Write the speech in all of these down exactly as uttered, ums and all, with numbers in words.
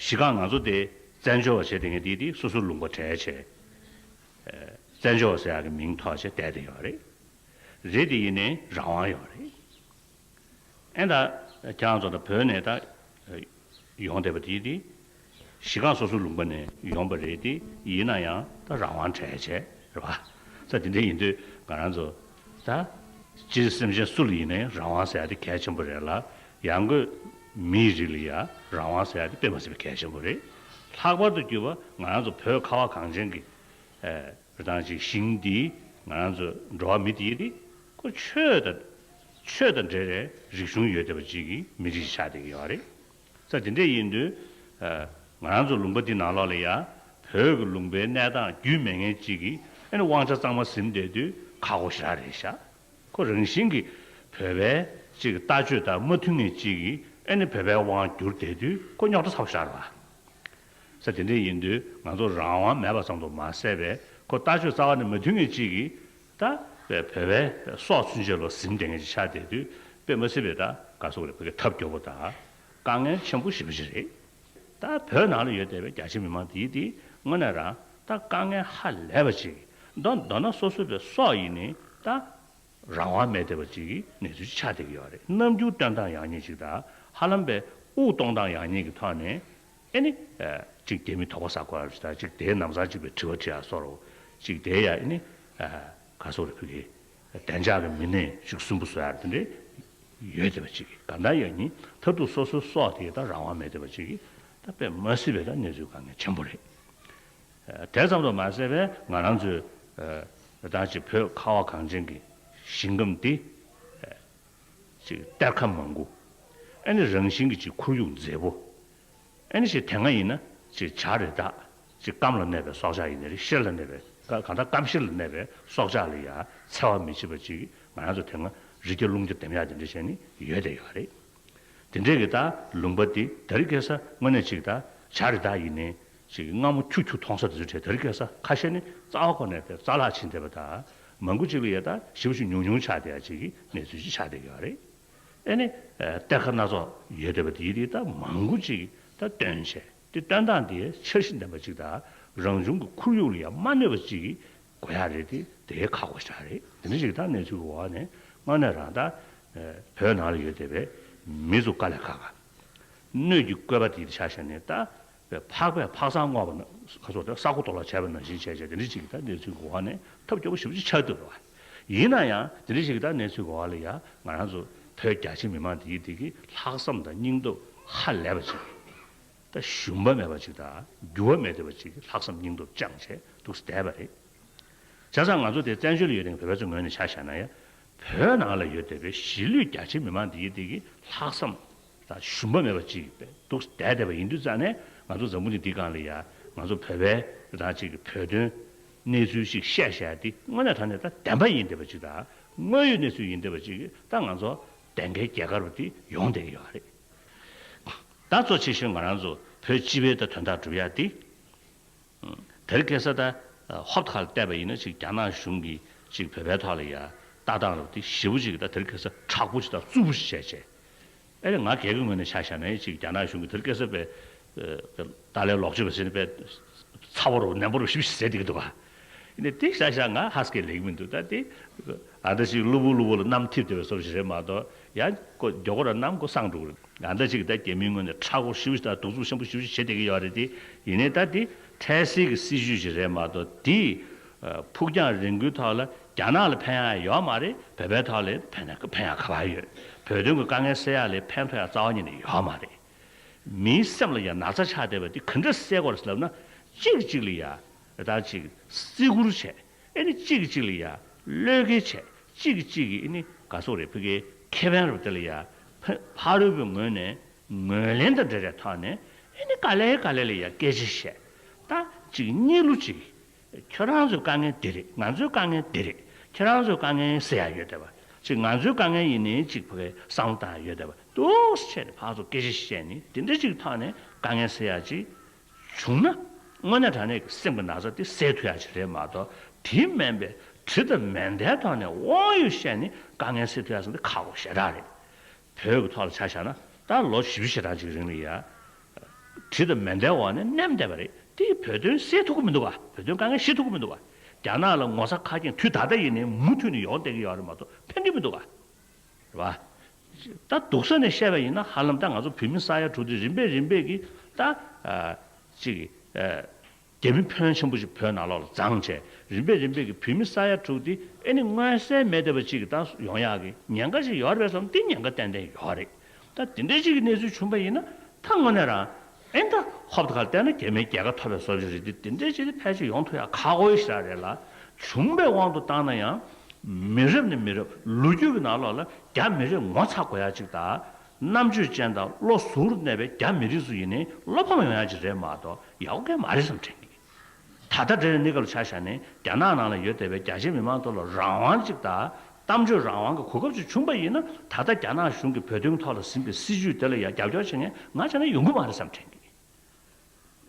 གཞི་རྐང་ང་ཚོ་དེ་བཙན་བྱོལ་བ་བྱས་དེ་ངས་དེ་དེ་སོ་སོའི་ལུང་པ་བྲལ་བྱས། བཙན་བྱོལ་བ་ཟེར་ཡག་གི་མིང་ཐོགས་བྱས་བསྡད་དེ་ཡོད་རེད། རེད་དེ་ཡིན་ནའི་རང་དབང་ཡོད་རེད། ཨེ་ད་ཁྱེད་རང་ཚོ་ད་བོད་ནས་ད་ཡོང་བསྡད་པ་དེ་དེ་གཞི་རྐང་སོ་སོའི་ལུང་པ་ནས་ཡོང་པ་རེད་དེ་ཡིན་ན་ཡང་ད་རང་དབང་བྲལ་བྱས་རེད་བ། ས་དེ་འདྲ་ཡིན་དུས་ང་རང་ཚོ་ད་སྤྱིར་སེམས་ཅན་སུ་ལ་ཡིན་ནའི་རང་དབང་ཟེར་ཡག་དེ་གལ་ཆེན་པོ་རེད་ལ། ཡང་སྒོས་མིའི་རིགས་ལ་ཡང་རང་དབང་ཟེར་ཡག་དེ་དཔེ་མ་སྲིད་པའི་གལ་ཆེན་པོ་རེད། ལྷག་པར་དུ་གྱུར་པ་ང་རང་ཚོ་བོད་ཁ་བ་གངས་ཅན་གྱི་རེ་དང་ཅིག་ཞིང་འདིའི་ང་རང་ཚོ་འགྲོ་བ་མི་དེ་ཡི་དེ་ཁོ་ཆོས་དང་ཆོས་དང་འབྲེལ་བའི་རིག་གཞུང་ཡོད་བསྡད་པ་ཅིག་གི་མི་རིགས་ཤིག་ཆགས་བསྡད་ཀྱི་ཡོད་རེད། ས་དེ་འདྲ་ཡིན་དུས་ང་རང་ཚོ་ལུང་པ་འདི་ནང་ལོགས་ལ་ཡ་བོད་ཀྱི་ལུང་པའི་གནས་སྟངས་རྒྱུས་མེད་མཁན་ཅིག་གིས་ཨ་ནི་དབང་ཆ་གཙང་མ་ཟིན་བསྡད་དུས་ཁག་པོ་ཞེ་དྲག་རེད་ཤག་ཁོ་རང་བཞིན་གྱིས་བོད་པའི་ཅིག་ལྟ་སྤྱོད་དང་མ་མཐུན་མཁན་ཅིག་གིས་ཨ་ནི་བོད་པའི་དབང་བསྒྱུར་བསྡད་དུས་ཁོ་རྙོག་དྲ་ཚ་པོ་ཞེ་དྲག་རེད་བ། ས་དེ་འདྲ་ཡིན་དུས་ང་ཚོ་རང་དབང་མེད་པ་ཙམ་དུ་མ་ཟད་པའི་ཁོ་ལྟ་སྤྱོད་རྩ་བ་ནས་མ་མཐུན་མཁན་ཅིག་གིས་ད་བོད་པའི་སྲོག་ཚུན་ཆད་ལ་ཟིན་བསྡད་མཁན་ཅིག་ཆགས་བསྡད་དུས་དཔེ་མ་སྲིད་པའི་ད་ག་སོག་རེད་བོད་ཀྱི་ཐབས་སྐྱོ་པོ་དང་དཀའ་ངལ་ཆེན་པོ་ཞེ་པོ་ཅིག་རེད། ད་བོད་ནང་ལ་ཡོད་བསྡད་པའི་རྒྱ་ཆེ་མི་མང་དེ་དེ་དངོས་གནས་རང་ད་དཀའ་ངལ་ཧ་ལས་པ་ཅིག་མདོར་མདོར་ན་སོ་སོ་བའི་སྲོག་ཡིན་ནི་ད། རང་དབང་མེད་བསྡད་པ་ཅིག་གི་གནས་ཚུལ་ཅིག་ཆགས་བསྡད་ཀྱི་ཡོད་རེད། རྣམ་འགྱུར་སྟོན་སྟངས་ཡག་ཉེས་ཅིག་དང་ཧ་ལམ་པའི་དབུགས་གཏོང་སྟངས་ཡག་ཉེས་ཀྱི་ཐོག་ནས་ཨེ་ནི་ཅིག་རྒྱ་མི་དོགས་པ་ཟ་དགོས་ཡ་ཅིག་དང་ཅིག་དེའི་ནམ་སང་ཅིག་པའི་དྲི་བ་དྲི་ཡ་སོགས་རོ་ཅིག་དེ་ཡ་ཨེ་ནི་ག་སོགས་རེ་ཕུལ་གི་བདེ་འཇགས་ཀྱི་མི་སྣས་ཅིག་སུན་པོ་བཟོ་ཡ་དེ་འདྲས་ཡོད་བསྡད་པ་ཅིག་གི་གང་ལྟར་ཡང་ཉིན་མཐར་ཐུག་སོ་སོའི་སྲོག་དེ་ད་རང་དབང་མེད་བསྡད་པ་ཅིག་གི་ད་དཔེ་མ་སྲིད་པའི་ད་གནས་ཚུལ་དཀའ་ངལ་ཆེན་པོ་རེད། དེ་ཙམ་དུ་མ་ཟད་པའི་ང་རང་ཚོའི་ད་ཅིག་བོད་ཁ་བ་གངས་ཅན་གྱི་ཞིང་ཁམས་འདི་ཅིག་གཏེར་ཁ་མང་པོ། ཨ་ནི་རང་བཞིན་གྱི་ཅིག་ཁོར་ཡུག་མཛེས་པོ། ཨ་ནི་ཅིག་དེ་སྔ་ཡིན་ན་ཅིག་བྱ་རི་དྭགས་ཅིག་སྐམ་ལ་གནས་པའི་སྲོག་ཆགས་ཡིན་ནའི་རེད། གཤེར་ལ་གནས་པའི་ག་གང་ལྟར་སྐམ་གཤེར་ལ་གནས་པའི་སྲོག་ཆགས་ལ་ཡང་འཚེ་བ་མི་བྱེད་པ་ཅིག་ང་རང་ཚོ་དེ་སྔ་རི་རྒྱ་རླུང་རྒྱ་འདེམས་ཡག་དེ་འདྲ་བྱས་ནས་ཡོད་བསྡད་ཡོད་རེད། དེ་འདྲས་ཀྱི་ད་ལུང་པ་འདི་དེ་རིང་ཁ་སང་དངོས་གནས་ཅིག་ད་བྱ་རི་དྭགས་ཡིན་ནའི་ཅིག་སྔ་མོ་ཁྱུ་ཁྱུ་མཐོང་ས་དེ་ཚོ་གྲས་དེ་རིང་ཁ་སང་ཁ་ཤས་ནི་རྩ་བ་ཁོ་ནས་དེ་རྩ་བརླག་ཕྱིན་བསྡད་པ་དང་མང་པོ་ཅིག་ལ་ཡ་ད་ཞེ་པོ་ཅིག་ཉུང་ཉུང་ཆགས་བསྡད་ཡ་ཅིག་གི་གནས་ཚུལ་ཅིག་ཆགས་བསྡད་ཡོད་རེད། ཨེ་ནི་གཏེར་ཁ་སྣ་ཚོགས་ཡོད་བསྡད་པ་དེ་ཡིན་དུས་ད་མང་པོ་ཅིག་ད་བཏོན་བྱས་དེ་བཏོན་སྟངས་དེ་འཆར་གཞི་ལྡན་པ་ཅིག་དང་རང་བྱུང་གི་ཁོར་ཡུག་ལ་ཡ་མ་གནོད་པ་ཅིག་གི་དགོས་ཡག་རེད་དེ་དེ་ཁག་པོ་ཞིག་རེད། དེ་འདྲ་ཞིག་ད་གནས་ཚུལ་གྱི་འོག་ནས་དངོས་གནས་རང་ད་བོད་ནང་ལ་ཡོད་བསྡད་པའི་མི་ཚོ་དཀའ་ལས་ཁག་ག་སྣོད་ཀྱི་བཀོད་པ་དེ་ཆ་བཞག་ནས་ད་ཕག་པས་ཕག་ཚང་བསྔོགས་པ་ན་ཁ་སོགས་དེ་ས་རྐོ་རྡོ་ལ་བྱས་པ་ནང་བཞིན་བྱས་བྱས་དེ་འདྲ་ཞིག་ད་གནས་ཚུལ་གྱི་འོག་ནས་ཐབས་སྐྱོ་པོ་ཞེ་པོ་ཅིག་ཆགས་འདུག་པ། ཡིན་ན་ཡང་དེ་འདྲ་ཞིག་ད་གནས་ཚུལ་གྱི་འོག་ལ་ཡ་ང་རང་ཚོ་བོད་རྒྱ་ཆེ་མི་མང་དེ་ཡིན་དེ་གི་ལྷག་བསམ་དང་སྙིང་སྟོབས་ཧ་ལས་པ་ཅིག་ད་ཞུམ་པ་མེད་པ་ཅིག་དང་འགྱུར་བ་མེད་བསྡད་པ་ཅིག་གི་ལྷག་བསམ་སྙིང་སྟོབས་བཅངས་བྱས་འདུག་སེ་བསྡད་པ་རེད། བྱས་ཙང་ང་ཚོ་དེ་བཙན་བྱོལ་ལ་ཡོད་དེ་བོད་པ་ཚོའི་ངོས་ནས་ཆ་བཞག་ན་ཡང་བོད་ནང་ལ་ཡོད་བསྡད་པའི་གཞིས་ལུས་རྒྱ་ཆེ་མི་མང་འདི་ཡི་འདི་གི་ལྷག་བསམ་དང་ཞུམ་པ་མེད་པ་ཅིག་འདུག་སེ་བསྡད་བསྡད་པ་ཡིན་དུས་ཙང་ནས་ང་ཚོ་འཛམ་བུ་གླིང་འདི་སྒང་ལ་ཡ་ང་ཚོ་བོད་པའི་རང་ཅིག་གི་བོད་དོན་གནས་ཚུལ་ཞིག་བཤད་བཤད་དེ་དངོས་གནས་དྲང་གནས་ད་བདེན་པ་ཡིན་བསྡད་པ་ཅིག་དང་དངོས་ཡོད་གནས་ཚུལ་ཡིན་བསྡད་པ་ཅིག་གི་ད་ང་ཚོ་བདེན་ཁའི་རྒྱལ་ཁབ་རུ་དེ་ཡོང་བསྡད་ཀྱི་ཡོད་རེད། ད་གཙོ་ཆེ་ཤོས་ང་རང་ཚོ་བོད་སྤྱི་པའི་ད་དོན་དག་སྒྲུབ་ཡ་དེ། དེ་རིང་ཁ་སང་ད་ཧོབ་ཁ་ལ་བལྟས་པ་ཡིན་ན་ཅིག་རྒྱ་ནག་གཞུང་གིས་ཅིག་བོད་པའི་ཐོག་ལ་ཡ་ལྟ་སྟངས་རུ་དེ་ཞེ་པོ་ཅིག་ད་དེ་རིང་ཁ་སང་མཁྲེགས་པོ་ཅིག་དང་རྩུབ་པོ་ཞིག་བྱས་བྱས། ཨེ་ང་སྒེར་གྱི་ངོས་ནས་ཆ་བཞག་ན་ཅིག་རྒྱ་ནག་གཞུང་གིས་དེ་རིང་ཁ་སང་པའི་ཏཱ་ལའི་ལོག་སྤྱོད་པ་ཟེར་ནས་པའི་ཚ་བོ་རུ་ནན་པོ་རུ་ཞེ་པོ་ཞིག་ཟེར་བསྡད་ཀྱི་འདུག་ག་ཡིན་ནའི་དེ་ཤ་ཤ་ང་ཧ་སྐད་ལེགས་མི་འདུག་ད་དེ་ཨ་འདྲ་ཞིག་གློ་བུར་གློ་བུར་ལ་གནམ་འཐིབས་བསྡད་པའི་བཟོ་འདྲ་ཞིག་རེད་མ་གཏོགས་ཡང་ཀོ་མགྱོགས་པོ་ར་གནམ་ཀོ་སངས་འགྲོ་གི་རེད། ཨ་འདྲ་ཞིག་ད་རྒྱ་མིའི་ངོས་ནས་མཁྲེགས་པོ་ཞེ་པོ་ཞིག་དང་གདུག་རྩུབ་ཆེན་པོ་ཞེ་པོ་ཞིག་བྱེད་བསྡད་ཀྱི་ཡོད་རེད་དེ། ཡིན་ནའི་ད་དེ་འཕྲལ་སེལ་གྱི་སྲིད་ཇུས་ཞིག་རེད་མ་གཏོགས་དེ་ཕུགས་རྒྱང་རིང་པོའི་ཐོག་ལ་རྒྱ་ནག་ལ་ཕན་ཡག་ཡོད་མ་རེད། བོད་པའི་ཐོག་ལ་ཕན་ཕན་ཡག་ག་པར་ཡོད། བོད་དོན་གྱི་དཀའ་ངལ་སེལ་ཡག་ལ་ཕན་ཐོགས་ཡག་རྩ་བ་ཉིད་ནས་ཡོད་མ་རེད། མིའི་སེམས་ལ་ཡང་ན་ཚ་ཆགས་བསྡད་པ་འདི་ག་འདྲ་སེལ་དགོས་རེད་ཟེར་ལབ་ན། གཅིག་གིས་གཅིག་ལ་ཡ་ད་ཅིག་བརྩི་བཀུར་བྱས། ཨེ་ནི་གཅིག་གིས་གཅིག་ལ་ཡ་བློས་འགེལ་བྱས། གཅིག་གིས་གཅིག་གི་ཨེ་ནི་ག་སོག་རེད་ཕ་གིའི་ཁེ་ཕན་རུ་དེ་ལ་ཡ་ཕ་ཕ་རོལ་པོའི་ངོས་ནས་ངོས་ལེན་དང་འབྲེལ་བའི་ཐོག་ནས་ཨེ་ནི་ག་ལེ་ག་ལེ་ལ་ཡ་སྐད་ཆ་བཤད། ད་ཅིག་གཉིས་ལོ་ཅིག་ཁྱོད་རང་ཚོའི་དཀའ་ངལ་འདི་རེད། ང་ཚོའི་དཀའ་ངལ་འདི་རེད། ཁྱེད་རང་ཚོའི་དཀའ་ངལ་སེལ་ཡག་ཡོད་བསྡད་པ། ཅིག་ང་ཚོའི་དཀའ་ངལ་ཡིན་ནའི་ཅིག་ཕ་གིའི་བསམ་བློ་བཏང་ཡག་ཡོད་བསྡད་པ། འདུག་སེ་བྱས་ནས་ཕར་ཚུར་སྐད་ཆ་བཤད་ནས་དེ་འདྲ་ཅིག་ཐོག་ནས་དཀའ་ངལ་སེལ་ཡག་ཅིག་བྱུང་ན། དངོས་གནས་དྲང་གནས་ཀྱི་སེམས་ཀྱི་ན་ཚ་དེ་སེལ་ཐུབ་ཡག་ཅིག་རེད་མ་གཏོགས། དེ་མིན་པའི་དྲི་དང་མེ་མདའི་ཐོག་ནས་དབང་ཡོད་བཤད་ནས་དཀའ་ངལ་སེལ་ཐུབ་ཡག་ཟེར་ན་དེ་ཁག་པོ་ཞེ་དྲག་རེད། བོད་ཀྱི་ཐོག་ལ་ཆ་བཞག་ན་ད་ལོ་བཞི་བཅུ་ཞེ་གྲངས་ཅིག་རིང་ལ་ཡ། དྲི་དང་མེ་མདའི་འོག་ནས་མནན་བསྡད་པ་རེད། དེ་བོད་དོན་སེལ་ཐུབ་ཀྱི་མི་འདུག་ག་བོད་དོན་དཀའ་ངལ་ཞི་ཐུབ་ཀྱི་མི་འདུག་ག་རྒྱ་ནག་ལ་ངོ་ཚ་ཁ་སྐྱེངས་དུས་ད་ལྟ་ཡིན་ནའི་མུ་མཐུད་ནས་ཡོང་བསྡད་ཀྱི་ཡོད་རེད་མ་གཏོགས་ཕན་གྱི་མི་འདུག་ག་རེད་བ། ད་སྡུག་ས་ནས་བཤད་པ་ཡིན་ན་ཧ་ལམ་ད་ང་ཚོ་བོད་མི་ས་ཡ་དྲུག་དེ་རིམ་པས་རིམ་པས་ཀྱིས་ད་ཨ་ཅིག་ཨ་རྒྱ་མི་ཕོན་ཆེན་པོ་ཞིག་བོད་ནང་ལོགས་ལ་བརྫངས་བྱས། རིམ་པས་རིམ་པས་ཀྱིས་བོད་མི་ས་ཡ་དྲུག་དེ་ཨེ་ནི་མངོན་གསལ་མེད་བསྡད་པ་ཅིག་གི་ད་ཡོང་ཡག་གི་ཉེན་ཁ་ཞིག་ཡོད་རེད་བསམ། དེ་ཉེན་ཁ་ཏན་ཏན་ཡོད་རེད། ད་དེ་འདྲའི་ཅིག་གི་གནས་ཚུལ་བྱུང་པ་ཡིན་ན་ད་དངོས་གནས་རང་ཨེ་ད་ཧོབ་ཏེ་ཁར་བལྟས་ན་རྒྱ་མིའི་རྒྱལ་ཁ་ཐོབ་པའི་བཟོ་ཅིག་རེད། དེ་དེ་འདྲའི་ཅིག་དེ་ཕལ་ཆེར་ཡོང་ཐུབ་ཡག་ཁག་པོ་ཞིག་རེད་ལ། བྱུང་པའི་དབང་དུ་བཏང་ན་ཡང་མི་རབས་ནས་མི་རབས་ལོ་རྒྱུས་ཀྱི་ནང་ལོགས་ལ་རྒྱ་མི་རིགས་ངོ་ཚ་དགོས་ཡག་ཅིག་དང་། རྣམ་དཔྱོད་ཅན་དང་བློ་གཟུར་གནས་པའི་རྒྱ་མི་རིགས་ཚོ་ཡིན་ནའི་བློ་ཕམ་ཡོང་ཡག་ཅིག་རེད་མ་གཏོགས་ཡག་པོ་གང་ཡང་མ་རེད་བསམ་དྲན་གྱི། ད་ལྟ་འདྲ་གནས་སྐབས་ལ་ཆ་བཞག་ནས་རྒྱ་ནག་ནང་ལ་ཡོད་བསྡད་པའི་རྒྱ་ཆེའི་མི་མང་ཐོག་ལ་རང་དབང་ཅིག་དང་གཏམ་བརྗོད་རང་དབང་གི་གོ་སྐབས་ཅིག་བྱུང་པ་ཡིན་ན། ད་ལྟ་རྒྱ་ནག་གཞུང་གིས་བོད་དོན་ཐོག་ལ་ཟིན་པའི་སྲིད་བྱུས་དེ་ལ་ཡང་རྒྱབ་སྐྱོར་བྱེད་མཁན་ང་བྱས་ན་ཡོང་གི་མ་རེད་བསམ་དྲན་གྱི།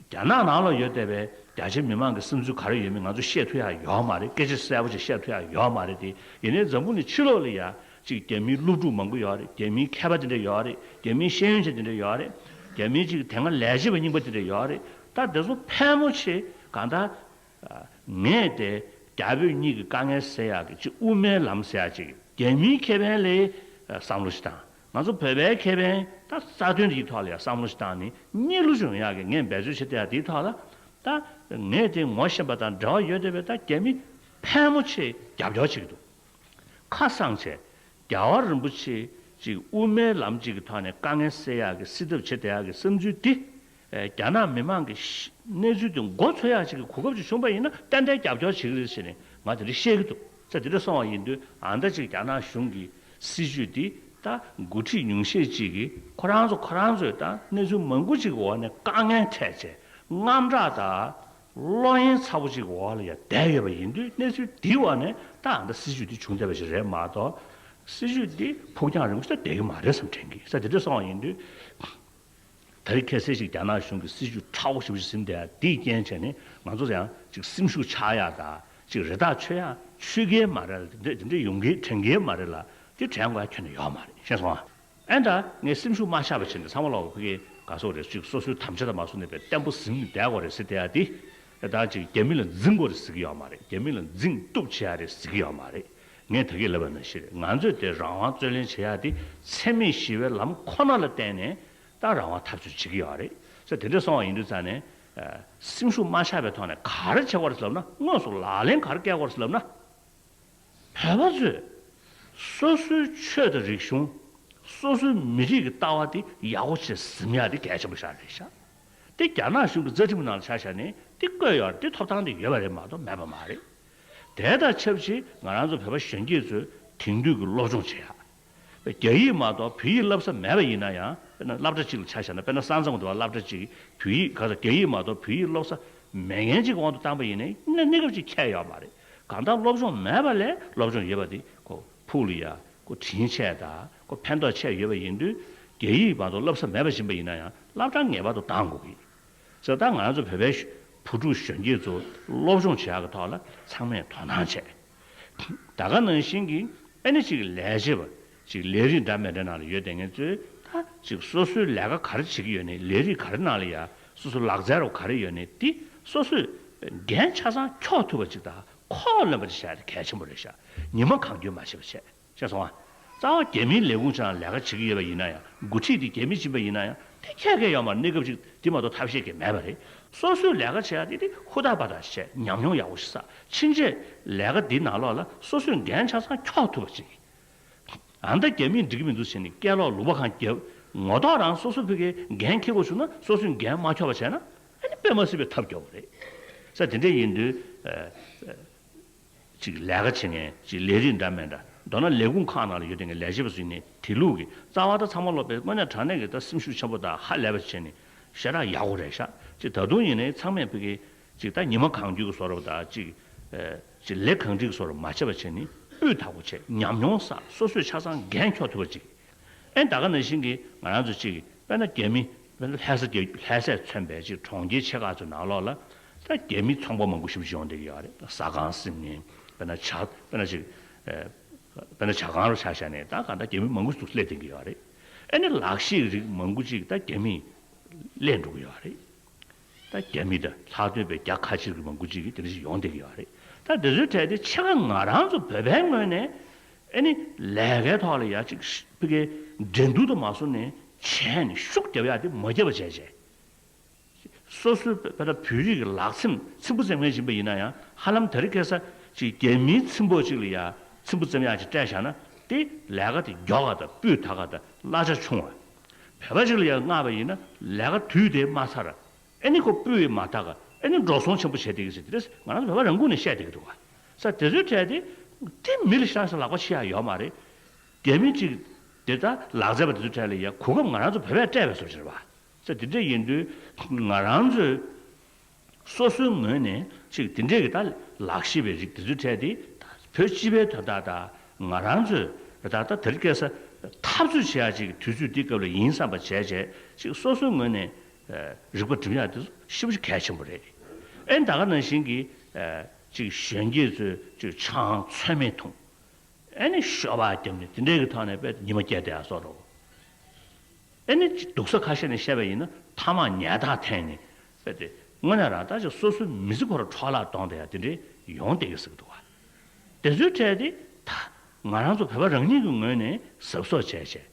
རྒྱ་ནག་ནང་ལ་ཡོད་བསྡད་པའི་རྒྱ་ཆེའི་མི་མང་གི་བསམ་ཚུལ་ག་རེ་ཡོད་མེད་ང་ཚོ་བཤད་ཐུབ་ཡག་ཡོད་མ་རེད། སྐད་ཆ་གསལ་པོ་ཅིག་བཤད་ཐུབ་ཡག་ཡོད་མ་རེད་དེ། ཡིན་ནའི་འཛམ་བུ་གླིང་ཕྱི་ལོགས་ལ་ཡ་ཅིག་རྒྱ་མིའི་སློབ་ཕྲུག་མང་པོ་ཡོད་རེད། རྒྱ་མིའི་མཁས་པ་དེ་འདྲ་ཡོད་རེད། རྒྱ་མིའི་ཤེས་ཡོན་ཅན་དེ་འདྲ་ཡོད་རེད། རྒྱ་མིའི་ཅིག་དེ་སྔ་ལས་བྱེད་པ་རྙིང་པ་དེ་འདྲ་ཡོད་རེད། ད་དེ་ཚོ་ཕལ་མོ་ཆེ་གང་ལྟར་ངས་དེ་རྒྱ་བོད་གཉིས་ཀྱི་དཀའ་ངལ་སེལ་ཡག་གི་ཅིག་དབུ་མའི་ལམ་ཟེར་ཡག་ཅིག་རྒྱ་མིའི་ཁེ་ཕན་ལ་བསམ་བློ་ཞིག་བཏང་། ང་ཚོ་བོད་པའི་ཁེ་ཕན་ད་རྩ་དོན་དེའི་ཐོག་ལ་ཡང་བསམ་བློ་ཞིག་བཏང་ནས་གཉིས་ལུགས་ཡོང་ཡག་གི་ངས་འབད་རྩོལ་བྱེད་བསྡད་ཡག་དེའི་ཐོག་ལ། ད་ངས་དེ་ངོ་ཤེས་པ་དང་འབྲེལ་བ་ཡོད་བསྡད་པའི་ད་རྒྱ་མི་ཕལ་མོ་ཆེ་རྒྱབ་སྐྱོར་བྱེད་ཀྱི་འདུག་ཁ་གསང་བྱས། རྒྱལ་བ་རིན་པོ་ཆེ་ཅིག་དབུ་མའི་ལམ་ཅིག་གི་ཐོག་ནས་དཀའ་ངལ་སེལ་ཡག་གི་སེལ་ཐབས་བྱེད་བསྡད་ཡག་གི་བསམ་ཚུལ་འདི། ཨེ་རྒྱ་ནག་མི་མང་གི་ཤ་གནས་ཚུལ་དེ་མགོ་ཚོས་ཡག་ཅིག་གི་གོ་སྐབས་ཅིག་བྱུང་པ་ཡིན་ན་ཏན་ཏན་རྒྱབ་སྐྱོར་བྱེད་ཀྱི་རེད་ཟེར་ནས་ང་དེ་འདྲ་བཤད་ཀྱི་འདུག་ས་དེ་འདྲ་སོང་བ་ཡིན་དུས་ཨ་མདའ་ཅིག་རྒྱ་ནག་གཞུང་གི་སྲིད་བྱུས་འདི་ད་འགོ་ཁྲིད་ཉུང་ཤས་ཅིག་གིས་ཁོ་རང་ཚོ་ཁོ་རང་ཚོས་ད་གནས་ཚུལ་མང་པོ་ཅིག་གི་འོག་ནས་དཀའ་ངལ་འཕྲད་བྱས་དངངས་སྐྲག་དང་། བློ་གཡེང་ཚ་པོ་ཅིག་འོག་ལ་ཡང་བསྡད་ཡོད་པ་ཡིན་དུས་གནས་ཚུལ་འདིའི་འོག་ནས་ད་ཨ་མདའ་སྲིད་བྱུས་འདི་བྱུང་བསྡད་པ་ཞིག་རེད་མ་གཏོགས། སྲིད་བྱུས་འདི་ཕུགས་རྒྱང་རིང་པོ་ཞིག་ད་བསྡད་ཡོད་མ་རེད་བསམ་དྲན་གྱི། ས་དེ་འདྲ་སོང་བ་ཡིན་དུས། ད་རེས་ཁ་སང་ཞིག་རྒྱ་ནག་གཞུང་གིས་སྲིད་བྱུས་ཕྲ་བོ་ཞེ་པོ་ཞིག་ཟིན་བསྡད་ཡ་འདིའི་རྐྱེན་བྱས་ནས་ང་ཚོ་ཡང་ཅིག་སེམས་ཤུགས་ཆག་ཡ་དང་ཅིག་རེ་ཐག་ཆོད་ཡ་ཆོད་ཀྱི་མ་རེད་ལ། དེ་འདྲ་དེ་འདྲ་ཡོང་གི་དྲན་གྱི་མ་རེད་ལ། དེ་དྲན་དགོས་ཡ་ཁྱོན་ནས་ཡོད་མ་རེད། ཤེས་སོང་ཨ། ཨེ་ད་ངས་སེམས་ཤུགས་མ་ཆག་པ་བྱས་ནས་ཚང་མ་ལོག་ཕ་གི་ག་སོག་རེད་ཅིག་སོ་སོའི་དམ་བཅའ་དང་མ་སོ་ནས་པའི་བརྟན་པོ་ཟིན་ནས་བསྡད་དགོས་རེད་ཟེར་བསྡད་ཡ་དེ། ཨེ་ད་ཅིག་རྒྱ་མི་ལ་འཛིང་དགོས་རེད་ཟེར་གྱི་ཡོད་མ་རེད། རྒྱ་མི་ལ་འཛིང་གཏུབ་བྱེད་ཡ་རེད་ཟེར་གྱི་ཡོད་མ་རེད། ངས་ད་གིན་ལབ་པ་ནང་བཞིན་རེད། ང་ཚོས་དེ་རང་དབང་རྩོད་ལེན་བྱེད་ཡ་དེ་འཚེ་མེད་ཞི་བའི་ལམ་ཁོ་ན་ལ་བརྟེན་ནས་ད་རང་དབང་འཐབ་རྩོད་བྱེད་ཀྱི་ཡོད་རེད། ས་དེ་འདྲ་སོང་བ་ཡིན་དུས་ཙང་ནས་ཨ་སེམས་ཤུགས་མ་ཆག་པའི་ཐོག་ནས་ག་རེ་བྱེད་དགོས་རེད་ཟེར་ལབ་ན། དངོས་སུ་ལག་ལེན་ག་རེ་བཀལ་དགོས་རེད་ཟེར་ལབ་ན། བོད་པ་ཚོས་སོ་སོའི་ཆོས་དང་རིག་གཞུང་། སོ་སོའི་མི་རིགས་ཀྱི་ལྟ་བ་དེ་ཡག་པོ་བྱས་ཟིན་ཡག་དེ་གལ་ཆེན་པོ་ཞིག་རེད་ཤག་དེ་རྒྱ་ནག་གཞུང་གི་རྩ་ཁྲིམས་ནང་ལ་ཆ་བཞག་ནས་དེ་བཀོད་ཡོད་རེད། དེ་ཐོབ་ཐང་དེ་ཡོད་པ་རེད་མ་གཏོགས་མེད་པ་མ་རེད། དེ་དང་ཆབས་ཅིག་ང་རང་ཚོ་བོད་པ་གཞོན་སྐྱེས་ཚོས་དེང་དུས་ཀྱི་སློབ་སྦྱོང་བྱེད་ཡག་རྒྱ་ཡིག་མ་གཏོགས་བོད་ཡིག་བསླབ་ས་མེད་པ་ཡིན་ན་ཡང་། དཔེར་ན་སློབ་གྲྭ་གཅིག་ལ་ཆ་བཞག་ན། དཔེར་ན་ས་མཚམས་འདི་བ་སློབ་གྲྭ་གཅིག་བོད་ཡིག་ག་ཚོད་རྒྱ་ཡིག་མ་གཏོགས་བོད་ཡིག་བསླབ་ས་མེད་མཁན་གཅིག་དབང་དུ་བཏང་པ་ཡིན་ནའི་གནས་གནས་སྐབས་ཅིག་ཁྱད་ཡོད་མ་རེད། གང་ལྟར་སློབ་སྦྱོང་མེད་པ་ལས་སློབ་སྦྱོང་ཡོད་པ་དེ་ཁོ་ཕུགས་ལ་ཡ་ཁོ་དྲིན་ཆེ་དང་ཁོ་ཕན་ཐོགས་ཆེ་ཡོད་པ་ཡིན་དུས། རྒྱ་ཡིག་མ་གཏོགས་བསླབ་ས་མེད་པ་ཡིན་པ་ཡིན་ན་ཡང་སློབ་གྲྭ་ངེས་པར་དུ་བཏང་དགོས་ཀྱི། ཟེར་ད་ང་རང་ཚོ་བོད་པའི་བུ་ཕྲུག་གཞོན་སྐྱེས་ཚོ་སློབ་སྦྱོང་བྱེད་ཡག་གི་ཐོག་ལ་ཚང་མས་དོ་སྣང་བྱས། ད་ག་ནང་བཞིན་གྱི་ཨ་ནི་ཅིག་ལས་བྱེད་པ་ཅིག་ལས་རིགས་འདྲ་མི་འདྲ་ནང་ལ་ཡོད་བསྡད་མཁན་ཚོས་ད་ཅིག་སོ་སོའི་ལས་ཀ་ག་རེ་བྱེད་ཀྱི་ཡོད་ནས་ལས་རིགས་ག་རེ་ནང་ལ་ཡ་སོ་སོ་ལག་རྩལ་རོ་ག་རེ་ཡོད་ནས་དེ་སོ་སོས་འགན་ཆ་ཚང་འཁྱོག་ཐུབ་པ་ཅིག་དང་ཁོག་ལོན་པ་ཅིག་བྱས་ཏེ་གལ་ཆེན་པོ་རེད་ཤག་ཉི་མ་གང་འཁྱོལ་མ་བྱེད་པ་བྱས། ཤེས་སོང་ཨ། རྩ་བ་རྒྱ་མིའི་ལས་ཁུངས་ཆ་ལས་ཀ་བྱེད་ཀྱི་ཡོད་པ་ཡིན་ན་ཡང་། འགོ་ཁྲིད་དེ་རྒྱ་མི་ཡིན་པ་ཡིན་ན་ཡང་། དེ་ཁྱད་ཁྱད་ཡོད་མ་རེད། གནས་སྐབས་ཅིག་དེ་མ་གཏོགས་ཐབས་ཤེས་ཀྱི་མེད་པ་རེད། སོ་སོའི་ལས་ཀ་བྱེད་ཡ་དེ་དེ་ཧུར་ཐག་པ་ཐག་བྱས། ཉམས་མྱོང་ཡག་པོ་ཞིག་བསགས། ཕྱིན་ཆད་ལས་ཀ་འདི་ནང་ལོགས་ལ་སོ་སོའི་འགན་ཆ་ཚང་འཁྱོག་ཐུབ་པ་ཅིག་ཨ་ནི་ད་རྒྱ་མིས་འགྲིག་གི་མི་འདུག་ཟེར་ནས་སྐད་ལོག་ལུང་པ་གང་བརྒྱབ། ངོ་ཐོག་རང་སོ་སོ་ཕ་གིའི་འགན་འཁྱེར་དགོས་བྱུང་ན་སོ་སོའི་འགན་མ་འཁྱོག་པ་བྱས་ན་ཨ་ནི་དཔེ་མ་སྲིད་པའི་ཐབས་སྐྱོ་བོ་རེད། ས་དེ་འདྲ་ཡིན་དུས། ཅིག་ལས་ཀ་བྱེད་མཁན་ཅིག་ལས་རིགས་འདྲ་མི་འདྲ། མདོར་ན་ལས་ཁུངས་ཁག་ནང་ལ་ཡོད་བསྡད་མཁན་ལས་བྱེད་པ་ཚོ་ཡིན་ནའི་དེ་ལུགས་ཀྱི་རྩ་བ་ད་ཚང་མ་ལོག་པའི་དངོས་གནས་དྲང་གནས་ཀྱི་ད་སེམས་ཤུགས་ཆེན་པོ་དང་ཧ་ལས་པ་བྱས་ནས་ཞེ་དྲག་ཡག་པོ་རེད་ཤག་ཅིག་ད་དུང་ཡིན་ནའི་ཚང་མས་ཕ་གི་ཅིག་ད་ཉི་མ་གང་འཁྱོལ་གྱི་བཟོ་འདྲ་པོ་དང་ཅིག་ཨེ་ཅིག་ལས་གང་འགྲིག་གི་བཟོ་འདྲ་མ་བྱས་པ་བྱས་ནས་སྤུས་དག་པོ་བྱས། ཉམས་མྱོང་བསགས། སོ་སོས་ཆ་ཚང་འགན་འཁྱོག་ཐུབ་པ་ཅིག་ཨེ་ད་ག་ནང་བཞིན་གྱི་ང་རང་ཚོ་ཅིག་དཔེར་ན་རྒྱ་མི། དཔེར་ན་ལྷ་ས་རྒྱ། ལྷ་སས་མཚོན་པའི་ཅིག་གྲོང་ཁྱེར་ཆེ་ཁག་ཚོའི་ནང་ལོགས་ལ་ད་རྒྱ་མི་ཚོང་པ་མང་པོ་ཞེ་པོ་ཅིག་ཡོང་བསྡད་ཀྱི་ཡོད་རེད། ཟ་ཁང་ཟིན་མཁན། དཔེར་ན་ཇ། དཔེར་ན་ཅིག་ཨེ། དཔེར་ན་ཇ་ཁང་རུ་ཆ་བཞག་ནས་ད་གང་ལྟར་རྒྱ་མི་མང་པོ་ཞིག་སླེབས་བསྡད་ཀྱི་ཡོད་རེད། ཨེ་ནི་ལག་ཤེས་རིགས་མང་པོ་ཅིག་ད་རྒྱ་མིས་ སླེབས་འགྲོ་གི་ཡོད་རེད། ད་རྒྱ་མི་དང་ལྷག་དོན་པའི་རྒྱ་ཁ་ཆེ་གི་མང་པོ་ཅིག་གིས་དེ་འདྲ་ཞིག་ཡོང་བསྡད་ཀྱི་ཡོད་རེད། ད་དེ་ཚོའི་གྲས་དེ་ཕྱེད་ཀ་ང་རང་ཚོ་བོད་པའི་ངོས་ནས་ཨེ་ནི་ལས་ཀའི་ཐོག་ལ་ཡ་ཅིག་ཕ་གིའི་འགྲན་བསྡུར་དུ་མ་སོང་ནས་བྱས་ནས་ཤུགས་རྒྱབ་ཡག་དེ་མ་རྒྱབ་པ་བྱས་བྱས། སོ་སོའི་བོད་ད་བོད་རིགས་ཀྱི་ལག་ཚེམ་ཚེམ་བུ་བཙེམ་མཁན་ཡིན་པ་ཡིན་ན་ཡང་ཧ་ལམ་དེ་རིང་ཁ་སང་ཅིག་རྒྱ་མིའི་ཚེམ་པོ་ཅིག་ལ་ཡ་ཚེམ་བུ་བཙེམ་ཡག་ཅིག་སྤྲད་བཞག་ན་དེ་ལས་ཀ་དེ་མགྱོགས་པ་དང་སྤུས་དག་པ་དང་གླ་ཆ་ཆུང་བ། བོད་པ་ཅིག་ལ་ཡ་མངགས་པ་ཡིན་ན་ལས་ཀ་དུས་དེ་མ་ཚར། ཨེ་ནི་ཁོ་སྤུས་མ་དག་ཨེ་ནི་འགྲོ་སོང་ཆེན་པོ་བྱས་བསྡད་ཀྱི་ཟེར་དེ་རེད། ང་རང་ཚོ་བོད་པ་རང་ཁུངས་ནས་བཤད་བསྡད་ཀྱི་འདུག་ག་ས་དེ་ཚོའི་གྲས་དེ་དེ་མི་ལ་ཤ་ས་ལག་པ་ཕྱི་ཡག་ཡོད་མ་རེད། རྒྱ་མི་ཅིག་དེ་ལྟར་ལག་རྩལ་པ་དེ་ཚོའི་གྲས་ལ་ཡ་གོ་སྐབས་ང་རང་ཚོ་བོད་པས་སྤྲད་པའི་བཟོ་ཅིག་རེད་པ། ས་དེ་འདྲ་ཡིན་དུས་ང་རང་ཚོས་སོ་སོའི་ངོས་ནས་ཅིག་དེ་འདྲས་ཀྱི་ད་ལག་ཤེས་པའི་རིགས་དེ་ཚོའི་གྲས་དེ་བོད་སྤྱི་པའི་དོན་དག་དང་ང་རང་ཚོས་ད་ལྟ་དེ་རིང་ཁ་སང་འཐབ་རྩོད་བྱེད་ཡག་ཅིག་དུས་ཚོད་འདི་སྐབས་ལ་ཡིན་བསམ་པ་བྱས་བྱས་ཅིག་སོ་སོའི་ངོས་ནས་རིག་པ་སྒྲིམ་ཡག་དེ་ཚོ་ཞེ་པོ་ཅིག་གལ་ཆེན་པོ་རེད། ཨེ་ད་ག་ནང་བཞིན་གྱི་ཅིག་གཞོན་སྐྱེས་ཚོས་ཅིག་ཆང་ཚོད་མེད་འཐུང་། ཨེ་ནི་ཤོ་སྦག་བརྒྱབ་ནས་དེ་འདྲའི་གི་ཐོག་ནས་དཔེ་ཉི་མ་བསྐྱལ་བསྡད་ཡག་བཟོ་འདྲ་བོ། ཨེ་ནི་སྡུག་ས་ཁ་ཤས་ནས་བཤད་པ་ཡིན་ན་ཐ་མག་ཉལ་ཐག་འཐེན་ནས་དཔེ་དེ་དངོས་གནས་རང་ད་ཅིག་སོ་སོའི་མི་ཚེ་ཁོ་རང་འཕྲོ་བརླག་གཏོང་བསྡད་ཡག་དེ་འདྲའི་ཡོང་བསྡད་ཀྱི་ཟེར་གི་འདུག་བ། དེ་ཚོའི་གྲས་དེ་ད་ང་རང་ཚོ་བོད་པ་རང་ཉིད་ཀྱི་ངོས་ནས་གཟབ་གཟབ་བྱས་བྱས།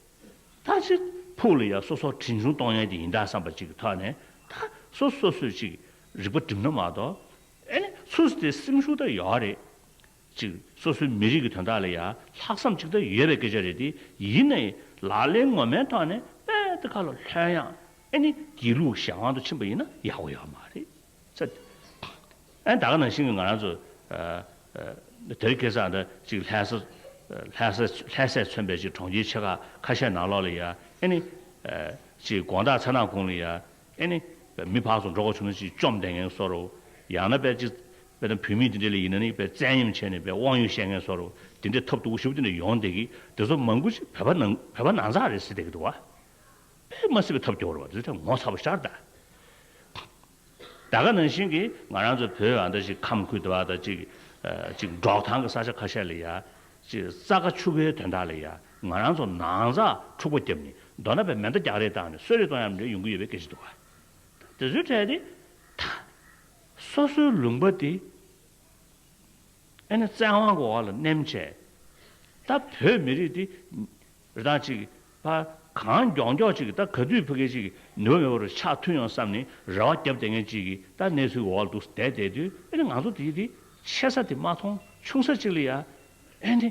ད་ཅིག་ཕུགས་ལ་ཡ་སོ་སོ་གྲོན་ཆུང་གཏོང་ཡག་དེ་ཡིན་ད་བསམ་པ་ཅིག་གི་ཐོག་ནས་ད་སོ་སོ་སོས་ཅིག་རིག་པ་སྒྲིམ་ན་མ་གཏོགས་ཨེ་ནི་སུ་དེ་སེམས་ཤུགས་ད་ཡོད་རེད། ཅིག་སོ་སོའི་མི་རིགས་ཀྱི་དོན་དག་ལ་ཡ་ལྷག་བསམ་ཅིག་ད་ཡོད་པའི་སྐད་ཆ་རེད་དེ། ཡིན་ནའི་ལག་ལེན་ངོ་མའི་ཐོག་ནས་དཔེ་དེ་ཁ་ལ་ལྷོད་ཡག་ཨེ་ནི་སྒྱིད་ལུག་གཞན་དབང་དུ་ཕྱིན་པ་ཡིན་ན་ཡག་པོ་ཡོད་མ་རེད། ཚ། ཨེ་ད་ག་ནང་བཞིན་གྱི་ང་རང་ཚོ་ཨ་ཨ་དེ་རིང་ཁ་སང་འདི་ཅིག་ལྷ་ས་ལྷ་ས་ལྷ་སས་མཚོན་པའི་ཅིག་གྲོང་ཁྱེར་ཆེ་ཁག་ཁ་ཤས་ནང་ལོགས་ལ་ཡ་ཨེ་ནི་ཨ་ཅིག་དགོང་དག་མཚན་ནག་གུང་ལ་ཡ་ཨེ་ནི་མི་ཕར་ཚུར་འགྲོ་དགོས་བྱུང་ན་ཅིག་བཅོམ་བསྡད་མཁན་བཟོ་འདྲ་བོ། ཡང་ན་དཔེ་ཅིག་དཔེར་ན་བུད་མེད་དེ་འདྲ་ལ་ཡིན་ན་ནི་དཔེ་བཙན་གཡེམ་བྱས་ནས་དཔེ་དབང་ཡོད་བཤད་མཁན་བཟོ་འདྲ་བོ། དེ་འདྲའི་ཐབས་སྡུག་པོ་ཞེ་པོ་དེ་འདྲ་ཡོང་བསྡད་ཀྱི། དེ་ཚོ་མང་པོ་ཅིག་བོད་པ་ནང་བོད་པ་ནང་ཚགས་རེད་ཟེར་བསྡད་ཀྱི་འདུག་བ། དཔེ་མ་སྲིད་པའི་ཐབས་སྐྱོ་བོ་རེད་བ། དེ་ཚོ་ངོ་ཚ་པོ་ཤར་ད། ད་ག་ནང་བཞིན་གྱི་ང་རང་ཚོ་བོད་ཨ་འདྲ་ཞིག་ཁམས་ཁུལ་དུ་བ་དང་ཅིག་ཨ་ཅིག་འབྲོག་ཐང་གི་ས་ཆ་ཁ་ཤས་ལ་ཡ་ཅིག་རྩྭ་ཁ་ཆུ་ཁའི་དོན་དག་ལ་ཡ་ང་རང་ཚོ་ནང་ཚགས་འཁྲུག་པ་བརྒྱབ་ནས་མདོར་ན་དཔེ་མེ་མདའ་རྒྱག་རེས་བཏང་ནས་གསོད་རེས་གཏོང་ཡག་འདྲ་ཡོང་གི་ཡོད་པའི་སྐད་ཆ་འདུག་བ། དེ་ཚོའི་གྲས་དེ་ད་སོ་སོའི་ལུང་པ་དེ། ཨེ་ནི་བཙན་དབང་གི་འོག་ལ་མནན་བྱས། ད་བོད་མི་རིགས་འདི་རི་ཐང་ཅིག་ཕ་གང་མགྱོགས་མགྱོགས་ཅིག་ད་ག་དུས་ཕ་གི་ཅིག་ནུས་པ་མེད་པ་རུ་ཆག་ཐུབ་ཡོང་བསམ་ནས་རེ་བ་བརྒྱབ་བསྡད་མཁན་ཅིག་གིས་ད་གནས་ཚུལ་འོག་ལ་འདུག་བསྡད་བསྡད་དུས་ཨེ་ནི་ང་ཚོ་དེ་དེ་ཆེ་ས་དེ་མ་མཐོང་ཆུང་ས་ཅིག་ལ་ཡ་ཨེ་ནི།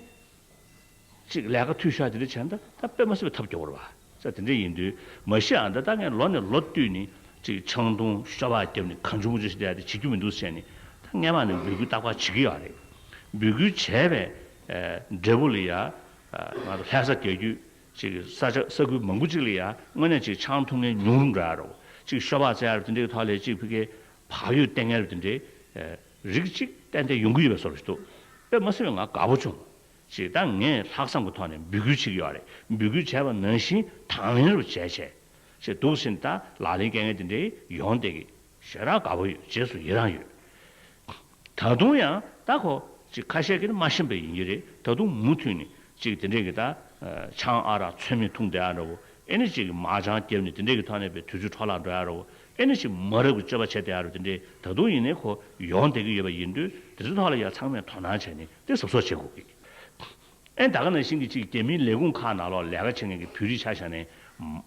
ཅིག་ལས་ཀ་འཐུས་ཤོར་དེ་འདྲ་བྱས་ན་ད་ད་དཔེ་མ་སྲིད་པའི་ཐབས་སྐྱོ་བོ་རེད་བ། ས་དེ་འདྲ་ཡིན་དུས་མ་གཞི་ཨ་ད་ད་ངས་ལོ་ནས་ལོ་བསྟུད་ནས་ཅིག་ཆང་འཐུང་ཤོ་སྦག་བརྒྱབ་ནས་གང་བྱུང་མང་བྱུང་ཞིག་བསྡད་དེ་བྱེད་རྒྱུ་མི་འདུག་ཟེར་ནས་ད་སྔས་མ་ནས་འབོད་སྐུལ་རྟག་པར་བྱེད་ཀྱི་ཡོད་རེད། འབོད་སྐུལ་བྱས་པའི་ཨ་འབྲས་བུ་ལ་ཡ་ང་ཚོ་ལྷ་ས་རྒྱལ་རྒྱུད་ཅིག་ས་ཆ་ས་ཁུལ་མང་པོ་ཅིག་ལ་ཡ་དངོས་གནས་ཅིག་ཆང་འཐུང་མཁན་ཉུང་རུ་འགྲོ་ཡ་རེད། ཅིག་ཤོ་སྦག་བཙལ་ཡ་རེད་དེ་འདྲའི་ཐོག་ལ་ཅིག་ཕ་གིའི་བག་ཡོད་བསྟེན་མཁན་རེད་དེ་འདྲའི་རིགས་ཅིག་ཏན་ཏན་ཡོང་གི་ཡོད་པའི་བཟོ་འདྲ་ཞིག་འདུག་དཔེ་མ་སྲིད་པའི་ང་དགའ་པོ་བྱུང་། ཅིག་ད་ངས་ལྷག་བསམ་གྱི་ཐོག་ནས་འབོད་སྐུལ་བྱེད་ཀྱི་ཡོད་རེད། འབོད་སྐུལ་བྱས་པ་ནང་བཞིན་དང་ལེན་རུ་བྱས་བྱས། ཅིག་འདུག་ཟིན་ད་ལག་ལེན་སྐྱེལ་མཁན་དེ་འདྲའི་ཡོང་བསྡད་ཀྱི། ཞེ་དྲག་དགའ་པོ་ཡོད། རྗེས་སུ་ཡི་རང་ཡོད། ད་དུང་ཡང་ད་ཁོ་ཅིག་ཁ་ཤས་ཀྱིས་མ་ཤེས་པ་ཡིན་གྱི་རེད། ད་དུང་མུ་མཐུད་ནས་ཅིག་དེ་འདྲའི་གི་ད་ཆང་ཨ་རག་ཚོད་མེད་འཐུང་བསྡད་ཡ་འདྲ་བོ། ཨེ་ནི་ཅིག་མ་ཅང་བརྒྱབ་ནས་དེ་འདྲའི་གི་ཐོག་ནས་པའི་དུས་ཚོད་འཕྲོ་བརླག་འགྲོ་ཡ་འདྲ་བོ། ཨེ་ནི་ཅིག་མ་རབས་ཀྱི་སྤྱོད་པ་བྱས་བསྡད་ཡ་འདྲ་བོ། དེ་འདྲའི་ད་དུང་ཡིན་ནའི་ཁོ་ཡོང་བསྡད་ཀྱི་ཡོད་པ་ཡིན་དུས་དེ་ཚོའི་ཐོག་ལ་ཡ་ཚང་མས་དོ་སྣང་བྱས་ནས་དེ་གཟབ་གཟབ་བྱེད་དགོས་ཀྱི། ཨེ་ད་ག་ནང་བཞིན་གྱི་ཅིག་རྒྱ་མིའི་ལས་ཁུངས་ཁག་ནང་ལོགས་ལས་ཀ་བྱེད་མཁན་གྱི་བོད་རིགས་ཆ་བཞག་ནས་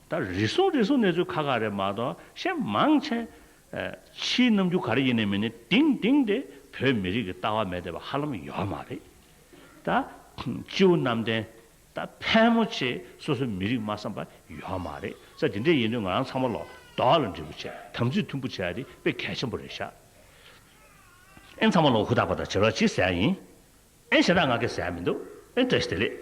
ད་རེ་ཟུང་རེ་ཟུང་གནས་ཚུལ་ཁག་ཁག་རེད་མ་གཏོགས་གཞན་མང་ཆེ་ཕྱིའི་རྣམ་འགྱུར་ག་རེ་ཡིན་ནའི་མིན་ནའི་གཏིང་གཏིང་དེ་བོད་མི་རིགས་ཀྱི་ལྟ་བ་མེད་བསྡད་པ་ཧ་ལམ་ཡོད་མ་རེད། ད་སྤྱི་བོ་གནམ་བསྟན། ད་ཕལ་མོ་ཆེ་སོ་སོའི་མི་རིགས་མ་བསམ་པ་ཡོད་མ་རེད། ས་དེ་འདྲ་ཡིན་དུས་ང་རང་ཚང་མ་ལོ་རྡོག་ལ་འདྲིས་པོ་བྱས་དམ་ཚིག་མཐུན་པོ་བྱས་ཏེ་དཔེ་གལ་ཆེན་པོ་རེད་ཤག་ཨེ་ཚང་མ་ལོ་ཧུར་ཐག་པ་དང་བྱེད་རོགས་གྱིས་ཟེར་ཡ་ཡིན། ཨེ་ཞེ་དྲག་ང་གིས་ཟེར་ཡ་མི་འདུག་ཨེ་བཀྲ་ཤིས་བདེ་ལེགས།